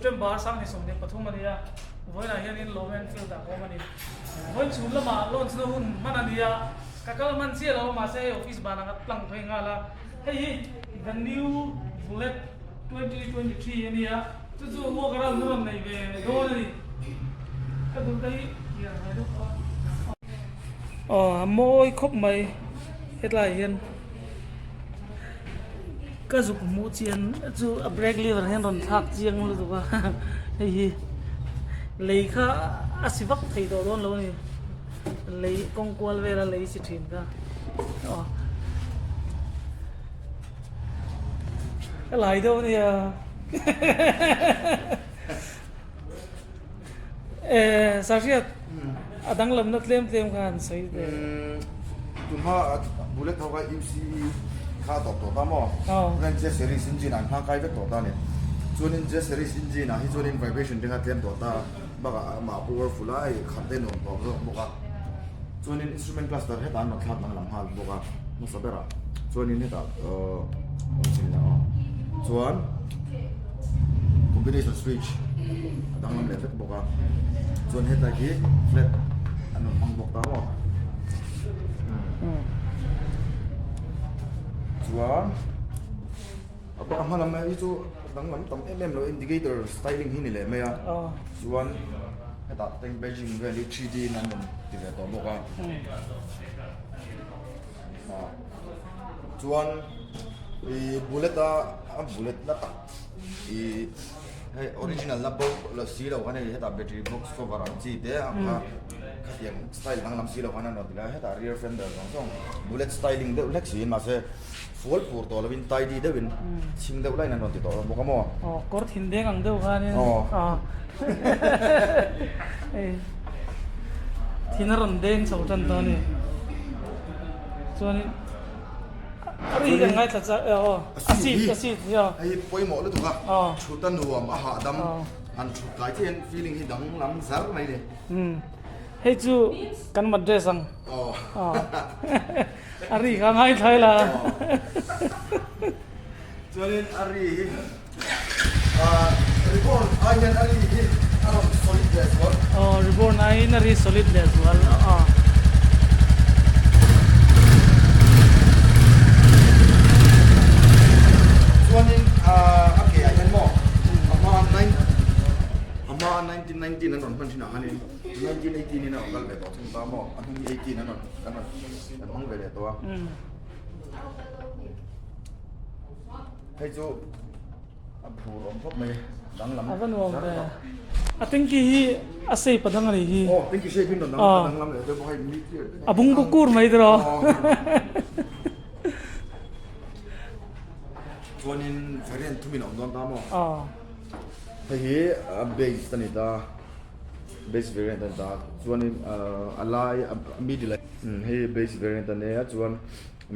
September 2023 a ni a, vawiinah hianin Lawm Enfield ah ka awm a ni. Vawiin chhun lamah launch na hun hman a ni a, ka kal hman chiah lo a mahse hei office banah ka tlang phei nghal a, hei hi The New Bullet 2023 a ni a, chu chu walk around na rawn nei ve dawn a ni. Ka duh te hi kiar ve deuh a. Aw a mawi khawp mai hetlai hian. Ka zuk hmuh chian chu a brake lever hian rawn thlak chiang lutuk a hei hi lei kha a si vak thei tawh dawn lo a ni lei kawng kual vela lei si thin kha aw ka lai deuh a nia eh sahriat a danglamna tlem tlem kha han sawi teh. Tunhma bullet ho kha UCE kha a tawp tawh ta maw? Chuan J series engine ah an hmang kai vek tawh ta a ni. Chuanin J series engine ah hi chuanin vibration te kha tlem tawh ta bakah amah a powerful a hei khat te nuam tawp zawk bawk a. Chuanin instrument cluster hetah an rawn thlak danglam nghal bawk a hmasa berah chuanin hetah chuan combination switch a danglam leh vek bawk a chuan hetlai khi flat an rawn hmang bawk ta maw chuan a bak a hma lam hi chu danglam tam em em lo indicator styling hi ni leh mai a chuan hetah tank badging vel hi 3D in an rawn ti ve tawh bawk a Chuan ih bullet a a bullet na tak ih hei original na bo la si lo khan hei hetah battery box cover ang chi te ang kha khatiang style danglam si lo khan an rawn ti lai a hetah rear fender zawng zawng bullet styling deuh hlek siin mahse fual pur tawh lovin tidy deuhin chhing deuh laiin an rawn ti tawh bawk a maw. Aw kawr thin deng ang deuh khanin aw hei thin a rawn deng chho tan tawh a ni. Chuanin a ri kan ngaithla chak e aw a seat a seat hi aw. Hei pawimawh lutuk a thut a nuam a hahdam han thut tlai chiah hian feeling hi danglam zar mai ni. Umm hei chu kan mat dress ang aw a ri kha ngaithla ila. Chuanin a ri hi reborn ai hian a ri hi a rawn solid leh zual. Aw reborn aiin a ri solid leh zual a. Chuanin a ke ah hian maw a hma nine a hma 1919 an rawn hman thin ah khanin 1918 in a rawn kal ve tawh thung ta maw a hnung hi 18 an rawn kan rawn kan hmang ve leh tawh a. Hei chu a phur awm khawp mai danglam. A va nuam ve. A tanky hi a shape a dang a nih hi. Aw tanky shape in rawn dang a danglam leh deuh bawk hei mi clear. A bung buk kur mai tiraw. Chuanin variant thumin a awm dawn ta maw? Aw. Hei hi a base a ni ta. Base variant a ni ta. Chuanin a lai a middle hei base variant a nia chuan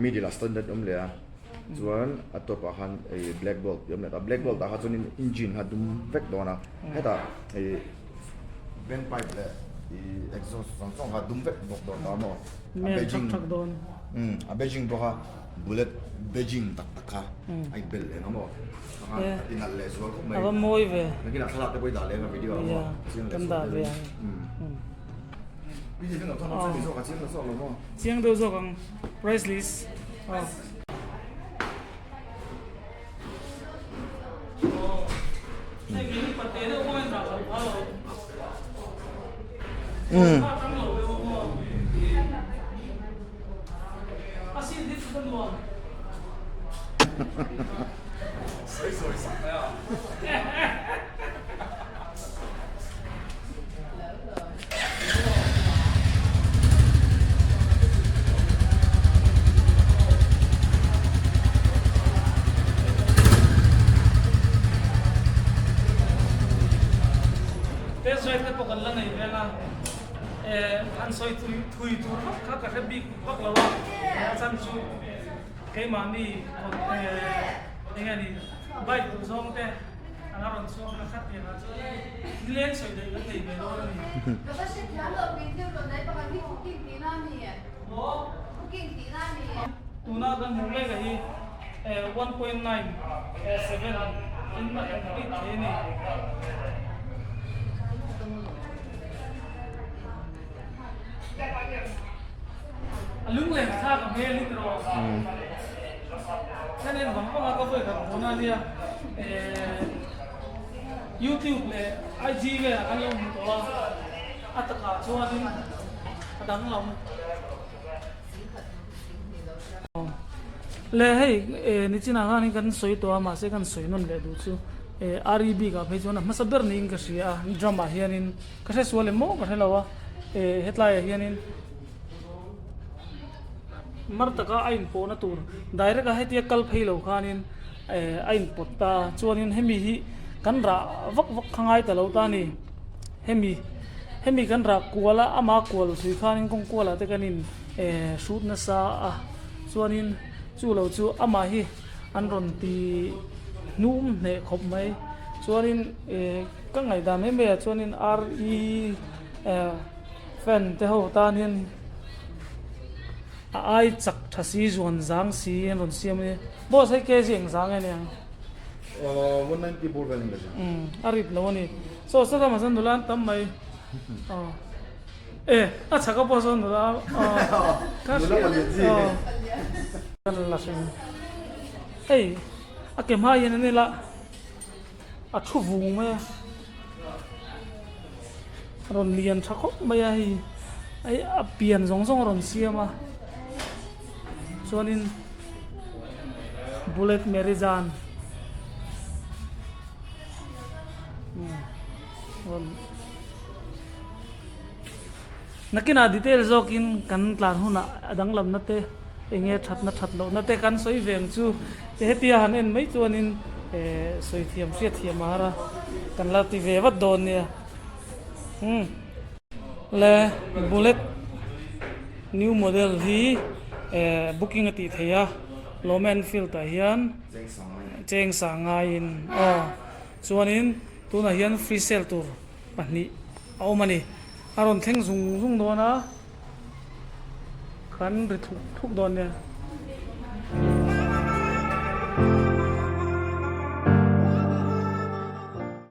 middle ah standard awm leh a. Chuan a top ah khan ih black bolt tih a awm leh ta black bolt ah kha chuanin engine kha dum vek dawn a hetah ih vent pipe leh ih exhaust zawng zawng kha dum vek bawk dawn ta maw a beijing umm a beijing bawk a bullet beijing tak tak kha a inbel leh ang maw a ti nalh leh zual khawp mai a va mawi ve nakinah thlalak te pawh i dah leh ang a video ah maw chiang leh zual deuh in Chiang deuh zawk ang price list aw. Test drive te pawh kan la nei veng a, eh han sawi thui thui tur vak kha ka hre bik vak lo a, a chan chu keimahni eh eng nge ni bike duh zawng te. An a rawn chhuak na khat tiang ah chuan nileng sawi daih kan nei ve dawn a ni. Tuna kan hmuh mek a hi 1.97. in a complete thei a ni. A lunglen thlak a hmel hi tiraw? Kan en vang vang a ka vawi khat hmuhna a nia eh YouTube leh IG velah kan lo hmu tawh a, a takah chuanin a danglam. Le hei eh nichinah khanin kan sawi tawh a mahse kan sawi nawn leh duh chu eh RE bikah phei chuan a hmasa ber niin ka hria a drum ah hianin Ka hre sual em maw ka hre lo a, eh hetlaiah hianin mar taka a inpawhna tur direct a hetia kal phei lo khanin eh a inpawt ta a, chuanin hemi hi kan rah vak vak kha ngai ta lo ta a ni, hemi hemi kan rah kual a ama kual thui khanin kawng kualah te kan in eh hrut nasa a, chuanin chu lo chu amah hi an rawn ti hnum hneh khawp mai chuanin eh. Ka ngaihdan mai mai ah chuanin RE fan te ho tan hian a ai chak tha si zuan zang si an rawn siam a ni. Boss hei kg eng zang nge aniang? Aww 190 bur vel ni Umm a rit lo a ni. Saw saw lamah chuan nula an tam mai. Aw e a chhaka pawh sawn nula aw ka hria aw ka la hring. Hei a ke hma hian an ila. A thu vung mai a, a rawn lian tha khawp mai a hei hei a pian zawng zawng a rawn siam a chuanin bullet merijan rawn nakinah detail zawkin kan tlan hunah a danglamna te. Enge thatna that lohna te kan sawi ve ang chu hetia han en mai chuanin eh sawi thiam hriat thiam a har a kan la ti ve vat dawn nia umm le bullet new model hi eh booking a tih theih a Lawm Enfield ah hian cheng sang ngaiin aw chuanin tunah hian free sale tur pahnih a awm a ni a rawn thleng zung zung dawn a. Kan ri thuk thuk dawn nia.